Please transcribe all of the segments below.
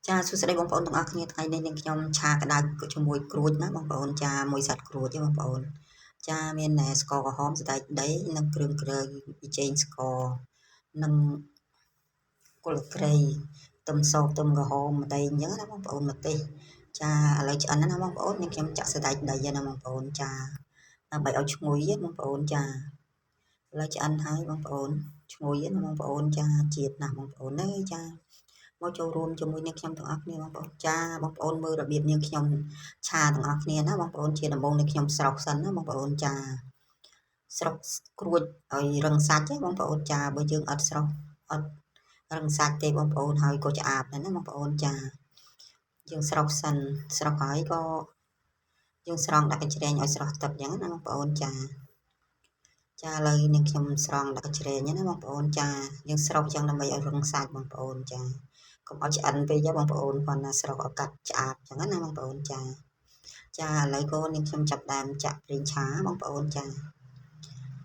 ចាសួស្តីបងប្អូនទាំងអស់គ្នាថ្ងៃនេះនាងខ្ញុំឆាក្តៅជាមួយក្រួចណាបងប្អូនចាមួយសាច់ក្រួចទេបងប្អូនចាមានស្ករក្រហមសណ្តែកដីនិងគ្រឿងក្រៅប៊ីចេងស្ករនិងគល់គ្រៃខ្ទឹមសខ្ទឹមក្រហមម្ទេសអញ្ចឹងណាបងប្អូនម្ទេសចាឥឡូវឆ្អិនណាបងប្អូននាងខ្ញុំចាក់សណ្តែកដីណាបងប្អូនចាដើម្បីឲ្យឈ្ងុយបងប្អូនចាឥឡូវឆ្អិនហើយបងប្អូនឈ្ងុយណាបងប្អូនចាជាតិណាស់បងប្អូនអើយចាមកចូលរួមជាមួយនាងខ្ញុំទាំងអស់គ្នាបងប្អូនចាបងប្អូនមើលរបៀបនាងខ្ញុំឆាទាំងអស់គ្នាណាបងប្អូនជាដំបូងនាងខ្ញុំស្រោកសិនណាបងប្អូនចាស្រុកក្រួចឲ្យរឹងសាច់ទេបងប្អូនចាបើយើងអត់ស្រោះអត់រឹងសាច់ទេបងប្អូនហើយក៏ឆ្អាបដែរណាបងប្អូនចាយើងស្រោកសិនស្រោកហើយក៏យើងស្រង់ដាក់កញ្ច្រែងឲ្យស្រស់ទឹកអញ្ចឹងណាបងប្អូនចាចាឥឡូវនាងខ្ញុំស្រង់ដាក់កញ្ច្រែងណាបងប្អូនចាយើងស្រោកអញ្ចឹងដើម្បីឲ្យរឹងសាច់បងប្អូនចាកុំឲ្យឆ្អិនពេកបងប្អូនគាត់ណាស្រោកឲ្យកាត់ឆ្អាបអញ្ចឹងណាបងប្អូនចាចាឥឡូវក៏នាងខ្ញុំចាប់ដើមចាក់ប្រេងឆាបងប្អូនចា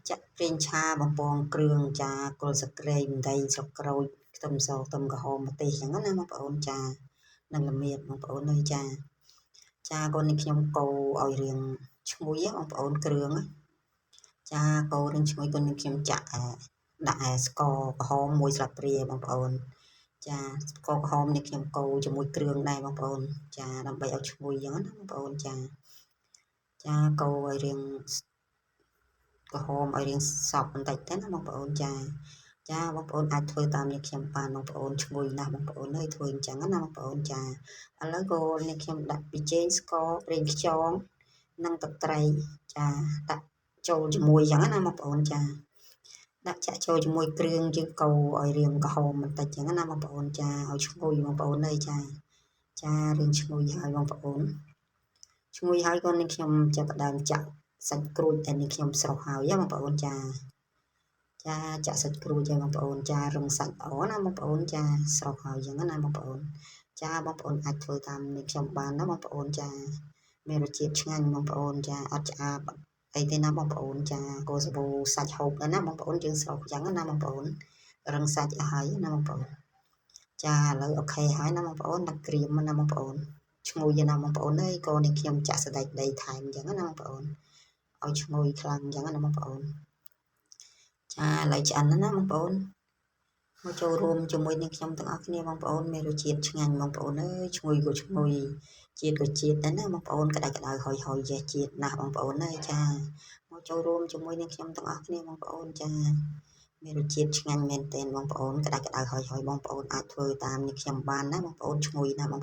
ចាក់ប្រេងឆាបំពងគ្រឿងចាគល់សក្រែងម្ទេសស្លឹកក្រូចខ្ទឹមសខ្ទឹមក្រហមម្ទេសអញ្ចឹងណាបងប្អូនចានិងល្មៀតបងប្អូនអើយចាចាកូននេះខ្ញុំកូរឲ្យរៀងឈ្ងុយបងប្អូនគ្រឿងចាកូររៀងឈ្ងុយកូននេះខ្ញុំចាក់ដាក់ស្ករក្រហមមួយស្លាបព្រាបងប្អូនចាស្ករក្រហមនេះខ្ញុំកូរជាមួយគ្រឿងដែរបងប្អូនចាដើម្បីឲ្យឈ្ងុយអញ្ចឹងណាបងប្អូនចាចាកូរឲ្យរៀងក្រហមឲ្យរៀងសប់បន្តិចទៅណាបងប្អូនចាចាបងប្អូនអាចធ្វើតាមនេះខ្ញុំបានបងប្អូនឈ្ងុយណាស់បងប្អូនអើយធ្វើអញ្ចឹងណាបងប្អូនចាឥឡូវក៏នេះខ្ញុំដាក់ប៊ីចេងស្ករប្រេងខ្យងនិងទឹកត្រីចាដាក់ចូលជាមួយអញ្ចឹងណាបងប្អូនចាដាក់ចាក់ចូលជាមួយគ្រឿងយើងកូរឲ្យរៀងក្រហមបន្តិចអញ្ចឹងណាបងប្អូនចាឲ្យឈ្ងុយបងប្អូនអើយចាចារៀងឈ្ងុយហើយបងប្អូនឈ្ងុយហើយក៏នេះខ្ញុំចាប់ផ្ដើមចាក់សាច់ក្រួចដែលនេះខ្ញុំស្រុះហើយបងប្អូនចាចាចាក់សាច់ក្រួចឲ្យបងប្អូនចារឹងសាច់ល្អណាបងប្អូនចាស្រុះហើយអញ្ចឹងណាបងប្អូនចាបងប្អូនអាចធ្វើតាមនេះខ្ញុំបានណាបងប្អូនចាមានរសជាតិឆ្ងាញ់បងប្អូនចាអត់ឆ្អាបអីទេណាបងប្អូនចាកូសាបូសាច់ហូបដែរណាបងប្អូនយើងស្រុះអញ្ចឹងណាបងប្អូនរឹងសាច់អស់ហើយណាបងប្អូនចាឥឡូវ OK ហើយណាបងប្អូនដាក់ក្រៀមណាបងប្អូនឈ្ងុយណាបងប្អូនអើយក៏នេះខ្ញុំចាក់សណ្តែកដីថែមអញ្ចឹងណាបងប្អូនឲ្យឈ្ងុយខ្លាំងអញ្ចឹងណាបងប្អូនចាឥឡូវឆ្អិនណាបងប្អូនមកចូលរួមជាមួយនឹងខ្ញុំទាំងអស់គ្នាបងប្អូនមានរសជាតិឆ្ងាញ់បងប្អូនអើយឈ្ងុយក៏ឈ្ងុយជាតិក៏ជាតិដែរណាបងប្អូនក្តៅក្តៅហុយហុយចេះជាតិណាស់បងប្អូនអើយចាមកចូលរួមជាមួយនឹងខ្ញុំទាំងអស់គ្នាបងប្អូនចាមានរសជាតិឆ្ងាញ់មែនទែនបងប្អូនក្តៅក្តៅហុយហុយបងប្អូនអាចធ្វើតាមនេះខ្ញុំបានណាបងប្អូនឈ្ងុយណាស់បងប្អូន។